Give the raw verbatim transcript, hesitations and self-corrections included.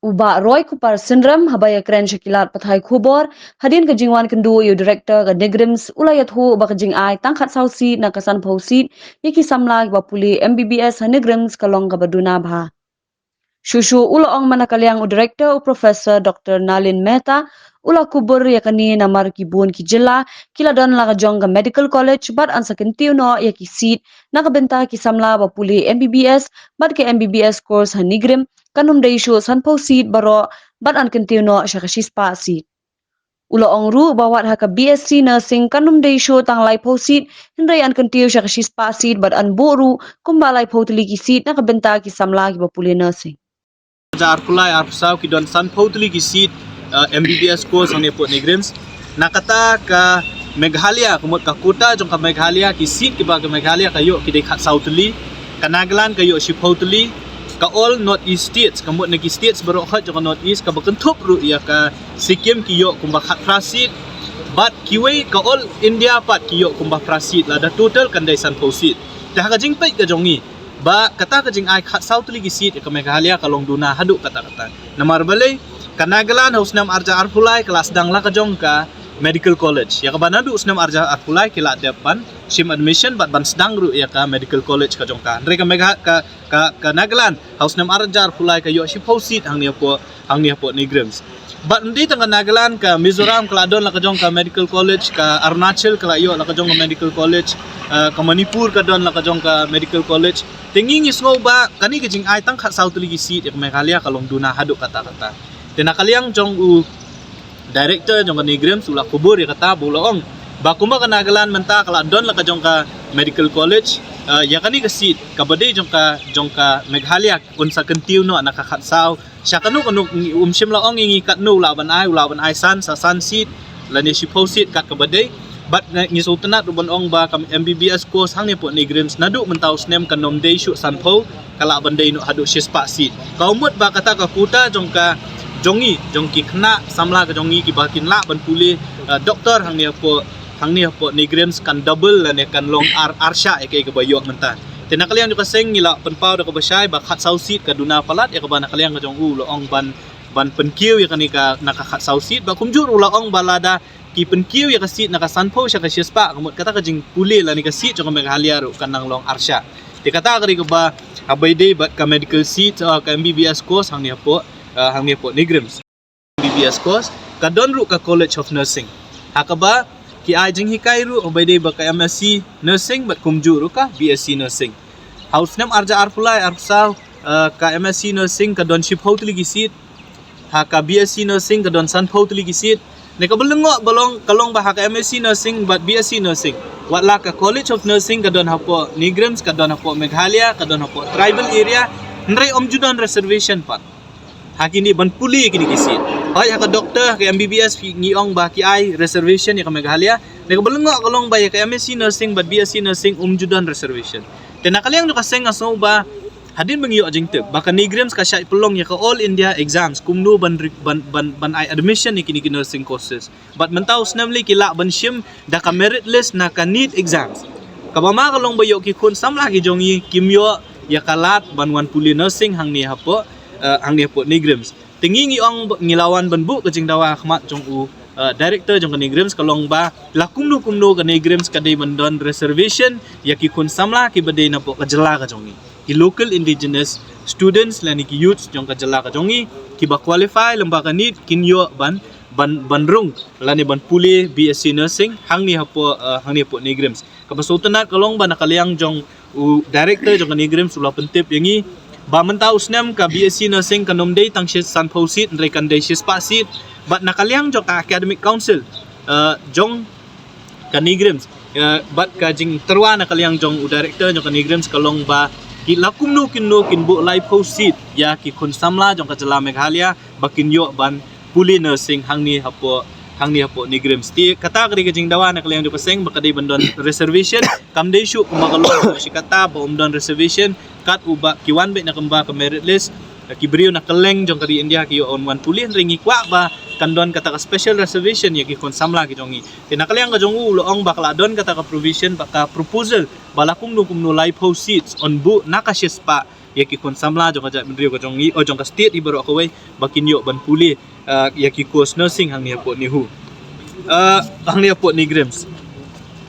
U Bah Roy Kupar Synrem, haba ïakren sha ki lad pathai khubor hadien ka jingwan kynduh ïa u Director ka NEIGRIHMS, u la ïathuh ba ka jingai tang khatsaw seat na ka sanphew seat ïa ki samla kiba pule MBBS ha NEIGRIHMS ka long kaba duna bha. Shuh shuh u la ong man na ka liang u Director, u Professor Doctor Nalin Mehta, u la kubur ïa kane namar ki bun ki jylla ki la don la ka jong ka Medical College bad yn sa kyntiew noh ïa ki seat na ka bynta ki samla ba pule MBBS bad ka MBBS course ha NEIGRIHMS kan ym dei shuh sanphew seat baroh bad yn kyntiew noh sha ka shispah seat. U la ong ruh ba wat ha ka BSc Nursing kan ym dei shuh tang laiphew seat, hynrei yn kyntiew sha ka shispah seat bad yn buh ruh kumba laiphew tylli ki seat na ka bynta ki samla kiba pule nursing. Arphew lai arphew saw ki don sanphew tylli ki seat, uh, MBBS course hangne hapoh NEIGRIHMS. Na kata ka Meghalaya, ka mut ka quota jong ka Meghalaya, ki seat kiba ka Meghalaya ka ïoh ki dei khatsaw tylli, ka Nagaland ka ïoh shiphew tylli, ka all North East states, ka mut na ki states baroh khat jong ka North East, kaba kynthup ruh ïa ka Sikkim ki ïoh kumba khatphra seat, bad kiwei ka all India pat ki ïoh kumba phra seat, lada total kan dei sanphew seat. Te ha ka jingpeit ka jong ngi, ba kata ka jingai khatsaw tylli ki seat ïa ka Meghalaya ka long duna haduh katta katta. Namar balei, ka Nagaland ha u snem arhajar arphew lai ka la sdang la ka jong ka Medical College. Ïa kaba naduh u snem arhajar arphew lai ki la dep ban shim admission bad ban sdang ruh ïa ka Medical College ka jong ka. Hynrei ka Megha-, ka, ka, ka Nagaland ha u snem arhajar arphew lai ka ïoh shiphew seat hangne hapoh, hangne hapoh NEIGRIHMS. Bad ym dei tang ka Nagaland, ka Mizoram ka la don la ka jong ka Medical College, ka Arunachal ka la ïoh la ka jong ka Medical College, uh, ka Manipur ka don la ka jong ka Medical College. Te ngi ngi sngew ba kane ka jingai tang khatsaw tylli ki seat ïa ka Meghalaya ka long duna haduh katta katta. Te na ka liang jong u Director jong ka NEIGRIHMS u la kubur ïa kata bad u la ong ba kumba ka Nagaland mynta ka la don la ka jong ka Medical College, uh, ïa kane ka seat kaba dei jong ka, jong ka Meghalaya un sa kyntiew noh na ka khatsaw. Sha kano kano, um shym la ong ïa ngi katno u lah ban ai, u lah ban ai san, sa san seat lane shiphew seat kat kaba dei. Bad ngi sngewtynnat ruh ban ong ba ka MBBS course hangne hapoh NEIGRIHMS naduh mynta u snem kan ym dei shuh sanphew, ka lah ban dei noh haduh shispah seat. Ka mut ba kata ka quota jong ka, jong ngi, jong ki khynnah samla ka jong ngi kiba kin lah ban pule, uh, doctor hangne hapoh, hangne hapoh NEIGRIHMS kan double lane kan long ar, arshah ïa kaei kaba ïoh mynta. Te na ka liang jong ka seng ngi la pynpaw da kaba shai ba khatsaw seat ka duna palat, ïa kaba na ka liang ka jong u u la ong ban, ban pynkiew ïa kane ka na ka khatsaw seat, bad kumjuh ruh u la ong ba lada ki pynkiew ïa ka seat na ka sanphew sha ka shispah, ka mut kata ka jingpule lane ka seat jong ka Meghalaya ruh kan nang long arshah. Te kata ka dei kaba, haba ïadei bad ka medical seat, uh, ka MBBS course hangne hapoh, uh, hangne hapoh NEIGRIHMS. MBBS course, ka don ruh ka College of Nursing. Ha kaba ki ai jinghikai ruh haba ïadei bad ka MSc Nursing bad kumjuh ruh ka BSc Nursing. Ha u snem arhajar arphew lai arphew saw, uh, ka MSc Nursing ka don shiphew tylli ki seat. Ha ka BSc Nursing ka don sanphew tylli ki seat. Ne kaba lyngngoh ba long, ka long ba ha ka MSc Nursing bad BSc Nursing, wat la ka College of Nursing ka don hapoh NEIGRIHMS, ka don hapoh Meghalaya, ka don hapoh tribal area, hynrei ym ju don reservation pat ha kine ban pule kine ki seat. Hooid, ha ka doctor, ha ka MBBS ngi ong ba ki ai reservation ïa ka Meghalaya. Ne kaba lyngngoh ka long ba ïa ka MSc Nursing bad BSc Nursing ym ju don reservation. Te na ka liang jong ka seng nga sngew ba hadien ba ngi ïoh jingtip ba ka NEIGRIHMS ka shait pynlong ïa ka All India exams kumno ban, ban, ban, ban ai admission ïa kine ki nursing courses. Bad mynta u snem lei ki lah ban shim da ka merit list na ka NEET exams. Kaba ma ka long ba ïoh ki khun samla ki jong ngi kim ïoh ïa ka lad ban wan pule nursing hangne hapoh, uh, hangne hapoh NEIGRIHMS. Te ngi ngi ong, ngi la wan ban buh ka jingdawa ha khmat jong u, uh, director jong ka NEIGRIHMS, ka long ba la kumno kumno ka NEIGRIHMS ka dei ban don reservation ïa ki khun samla kiba dei napoh ka jylla ka jong ngi. Ki local indigenous students lane ki youths jong ka jylla ka jong ngi kiba qualify lyngba ka NEET kin ïoh ban, ban, ban rung lane ban pule BSc nursing hangne hapoh, uh, hangne hapoh NEIGRIHMS. Kaba sngewtynnat ka long ba na ka liang jong u director jong ka NEIGRIHMS u la pyntip ïa ngi ba mynta u snem ka BSc nursing kan ym dei tang shi, sanphew seat, hynrei kan dei shispah seat. Bad na ka liang jong ka academic council, uh, jong ka NEIGRIHMS, uh, bad ka jingtyrwa na ka liang jong u director jong ka NEIGRIHMS ka long ba ki la kumno kumno kin buh laiphew seat ïa ki khun samla jong ka jylla Meghalaya ba kin ïoh ban pule nursing hangne hapoh, hangne hapoh NEIGRIHMS. Te kata ka dei ka jingdawa na ka liang jong ka seng ba ka dei ban don reservation, kam dei shuh kumba ka long shi katta ba ym don reservation, kat uba ki wan beit na kumba ka merit list, ki briew na kylleng jong ka ri India ki ïoh wan pule, hynrei ngi kwah ba kan don kata ka special reservation ïa ki khun samla ki jong ngi. Te na ka liang ka jong u u la ong ba ka la don kata ka provision bad ka proposal ba la kumno kumno laiphew seats yn buh na ka shispah ïa ki khun samla jong ka jaitbynriew ka jong ngi, oh, jong ka state hi baroh kawei, ba kin ïoh ban pule, uh, ïa ki course nursing hangne hapoh NEHU. Uh, hangne hapoh NEIGRIHMS.